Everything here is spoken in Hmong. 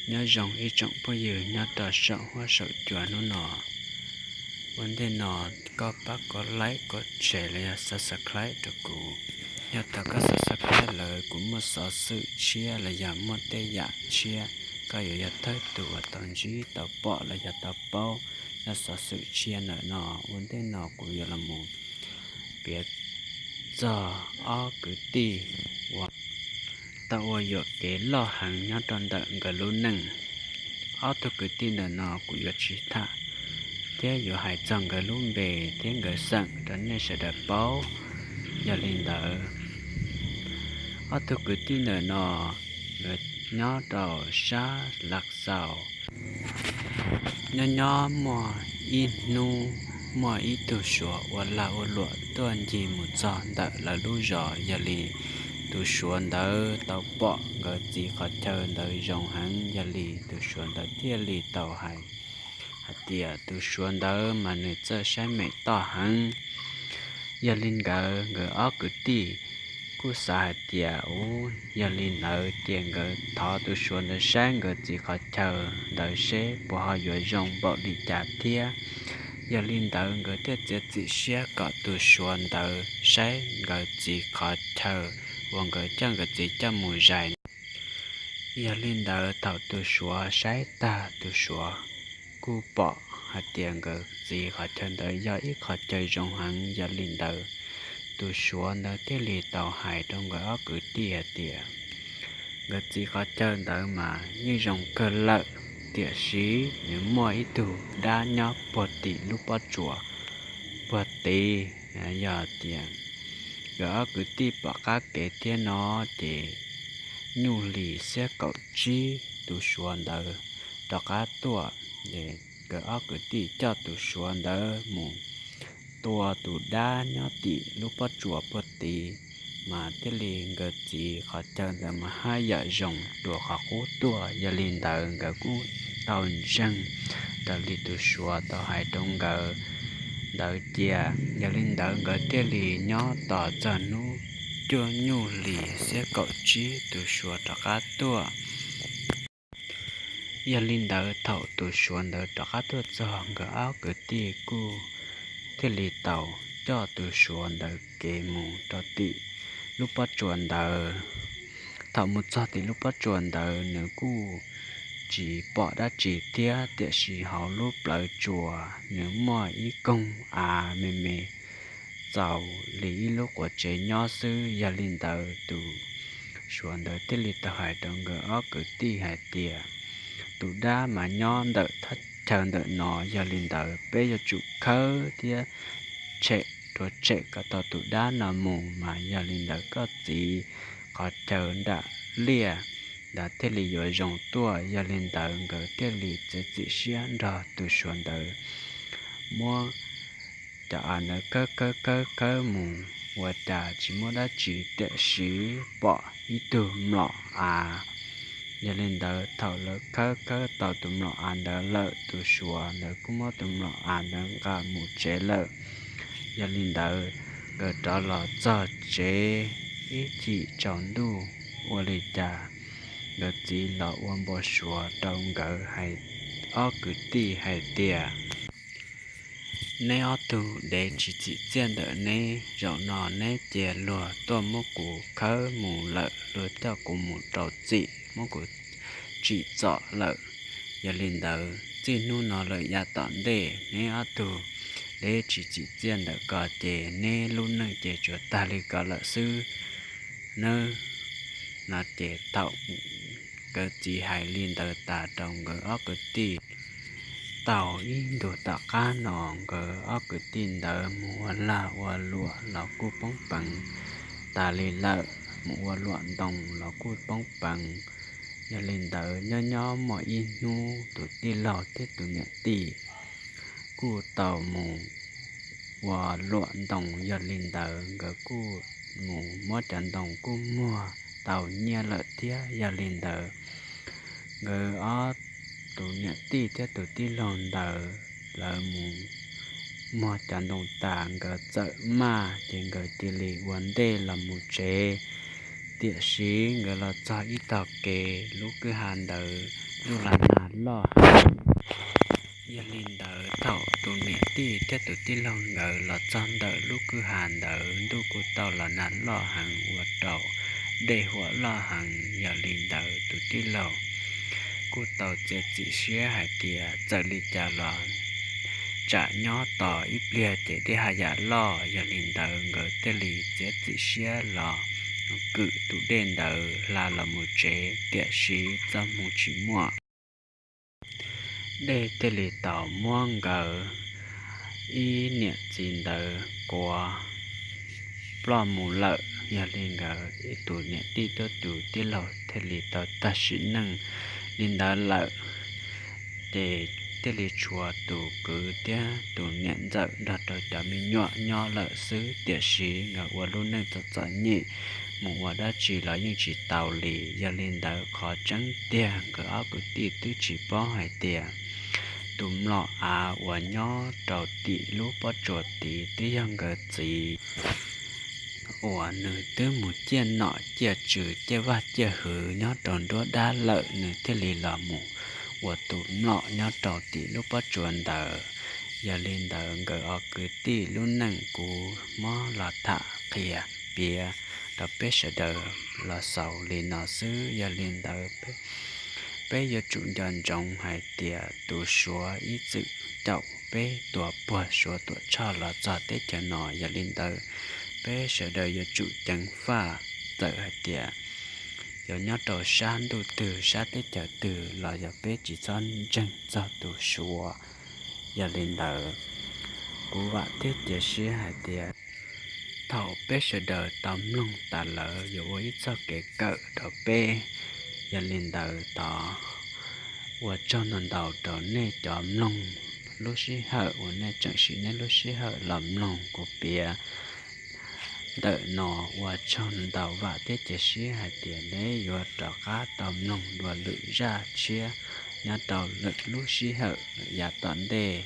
Nyob zoo ib tsoom phooj ywg nyob rau saum huab saum cua hnub no. Ua ntej no koj pab kov like, kov share los yog subscribe rau kuv. Yog thaum koj subscribe lawm kuv muaj xov xwm tshiab los yog muaj tej yam tshiab, koj yuav yog thawj tug uas tau ntsib tau pom los yog tau paub zaj xov xwm tshiab ntawm no. Ua ntej no kuv yuav los mus piav txog ob kwv tij uas tau ua yuam kev loj heev nyob rau ntawm nkawd lub neej. Ob tug kwv tij ntawm no kuv yuav tsis tham thiab yuav hais txog nkawd lub npe thiab nkawd xeem rau nej sawv daws paub. Yog li ntawd, ob tug kwv tij ntawm no nkawd nyob rau sab Lav Xaus. Nyob nyob muaj ib hnub, muaj ib tug Suav ua lag ua luam tuaj ncig mus txog ntawm lawv lub zos. Yog li tus Suav ntawd tau pom nkawd txiv qhov chaw ntawd zoo heev, yog li tus Suav ntawd thiaj li tau hais hais tias tus Suav ntawd mas nws txawj saib mem toj heev. Yog li ntawd nkawd ob kwv tij kuj xav hais tias, u, yog li ntawd ces nkawd thov tus Suav ntawd saib nkawd txiv qhov chaw ntawd seb puas ho yuav zoo npaum li cas thiab. Yog li ntawd nkawd thiaj txiav txim siab kom tus Suav ntawd saib nkawd txiv qhov chaw uas nkawd coj nkawd txiv coj mus zais. Yog li ntawd thaum tus Suav saib tag, tus Suav kuj pom hais tias nkawd txiv qhov chaw ntawd yog ib qhov chaw zoo heev. Yog li ntawd tus Suav ntawd thiaj li tau hais rau nkawd ob kwv tij hais tias, nkawd txiv qhov chaw ntawd mas yeej zoo kawg lawm, tiam sis nws muaj ib tug dab nyob puag tim lub pob tsuas puag tid. Yog tias nkawd ob kwv tij pom qab kev thiab no ces nyuj hlis xiab kaum tsib tus Suav ntawd rov qab tuaj. Nkawd ob kwv tij coj tus Suav ntawd mus tua tus dab nyob tim lub pob tsuas puag tid, mas thiaj li nkawd txiv qhov chaw ntawd mas haj yam zoo dua qhov qub tuaj. Yog li ntawd nkawd kuj tau ntseeg raws li tus Suav tau hais rau nkawd ntawd cia. Yog li ntawd nkawd thiaj li nyob tos txog hnub cuaj nyuj hlis xiab kaum tsib tus Suav rov qab tuaj. Yog li ntawd thaum tus Suav ntawd rov qab tuaj txog, nkawd ob kwv tij kuj thiaj li tau coj tus Suav ntawd kev mus rau tim lub pob tsuas ntawd. Thaum mus txog tim lub pob tsuas ntawd nws kuj tsis pom dab tsi thiab, tiam sis hauv lub plawv tsuas nws muaj ib koog av me me txaus li ib lub quav tsev nyob xwb. Yog li ntawd tus Suav ntawd thiaj li tau hais rau nkawd ob kwv tij hais tias, tus dab mas nyob ntawm thaj chaw ntawm no, yog li ntawd peb yuav tsum khawb thiab tshem rau tshem kom tau tus dab no mus, mas yog li ntawd koj txiv qhov chaw nram liaj ntawd thiaj li yuav zoo tuaj. Yog li ntawd nkawd thiaj li txiav txim siab nrog tus Suav ntawd muab cov av ntawd khawb khawb khawb khawb mus ua cas tsis muaj dab tsi, tiam sis pom ib tug mlom av. Yog li ntawd thaum lawv khawb khawb tau tus mlom av ntawd lawm, tus Suav ntawd kuj muab tus mlom av ntawd nqa mus tsev lawm. Yog li ntawd nkawd rov los txog tsev ib chim tsaus ntuj, ua li cas nkawd txiv los ua npau suav rau nkawd ob kwv tij hais tias, neb ob tug dev tsis tsim txiaj ntawm neb, zaum no neb cia luag tuaj muab kuv khawb mus lawm, luag coj kuv mus rau txim, muab kuv tsim txom lawm. Yog li ntawd txij hnub no lawm yav tom ntej neb ob tug dev tsis tsim txiaj ntawm ko ces neb lub neej ces tsuas tag li ko lawm xwb nawb. No ces thaum nkawd txiv hais li ntawd tas rau nkawd ob kwv tij, tau ib ntus tom qab no nkawd ob kwv tij ntawd mus ua lag ua luam los kuj poob peev tas li lawm, mus ua luam ntoo los kuj poob peev. Yog li ntawd nyob nyob muaj ib hnub tus tij laug thiab tus niam tij kuj tau mus ua luam ntoo. Yog li ntawd nkawd kuj mus muab cov ntoo kuj muag tau nyiaj lawm thiab. Yog li ntawd nkawd ob, tus niam tij thiab tus tij laug ntawd lawv mus muag cov ntoo tas nkawd txawm maj ces nkawd cia li ua ntej los mus tsev. Tiam sis nkawd los txog ib tog kev, lub kwj ha ntawd ntuj los nag loj heev. Yog li ntawd thaum tus niam tij thiab tus tij laug nkawd los txog ntawm lub kwj ha ntawd, ntuj kuj tau los nag loj heev ua rau dej huam loj heev. Yog li ntawd tus tij laug kuj tau txiav txim siab hais tias txawm li cas los tsam nyob tos ib pliag ces dej haj yam loj. Yog li ntawd nkawd thiaj li txiav txim siab los kwm tus dej ntawd hla los mus tsev, tiam sis txoj hmoo tsis muaj dej thiaj li tau muab nkawd ib niam txiv ntawd kuav ploj mus lawm. Yog li nkawd ib tus niam tij thiab tus tij laug thiaj li tau tag sim neej li ntawd lawm. Ces thiaj li tshuav tus kwv thiab tus niam ntxawm nrog rau cov me nyuam nyob lawm xwb, tiam sis nkawd ua lub neej txom txom nyem, mus ua dab tsi los yeej tsis tau li. Yog li ntawd qhov tseeb tiag nkawd ob kwv tij twb tsis paub hais tias tus mlom av uas nyob rau tim lub pob tsuas tid twb yog nkawd txiv uas nws twb mus ciaj nom ciaj tswv ciaj vaj ciaj hwv nyob rau nruab dab lawm, nws thiaj li los mus ua tus mlom nyob rau tim lub pob tsuas ntawd. Yog li ntawd nkawd ob kwv tij lub neej kuv muab los tham qhia piav rau peb sawv daws los xaus li no xwb. Yog li ntawd peb yuav tsum nco ntsoov hais tias tus suav ib txwm caum peb tua puag suav tuam tshoj los txog teb chaws no. Yog li ntawd peb sawv daws yuav tsum ceev faj, txawm hais tias yuav nyob rau sab ntuj twg sab teb chaws twg los yog peb tsis txhob ntseeg txog tus suav. Yog li ntawd kuv vam thiab cia siab hais tias thaum peb sawv daws tau mloog tas lawm yuav ua ib txoj kev kawm rau peb. Yog li ntawd thov ua tsaug ntau ntau rau nej cov mloog lub sij hawm uas nej tseem siv nej lub sij hawm los mloog kuv piav ntawm no. Ua tsaug ntau, vam thiab cia siab hais tias nej yuav rov qab tau mloog dua lwm zaj tshiab nyob rau lwm lub sij hawm yav tom ntej.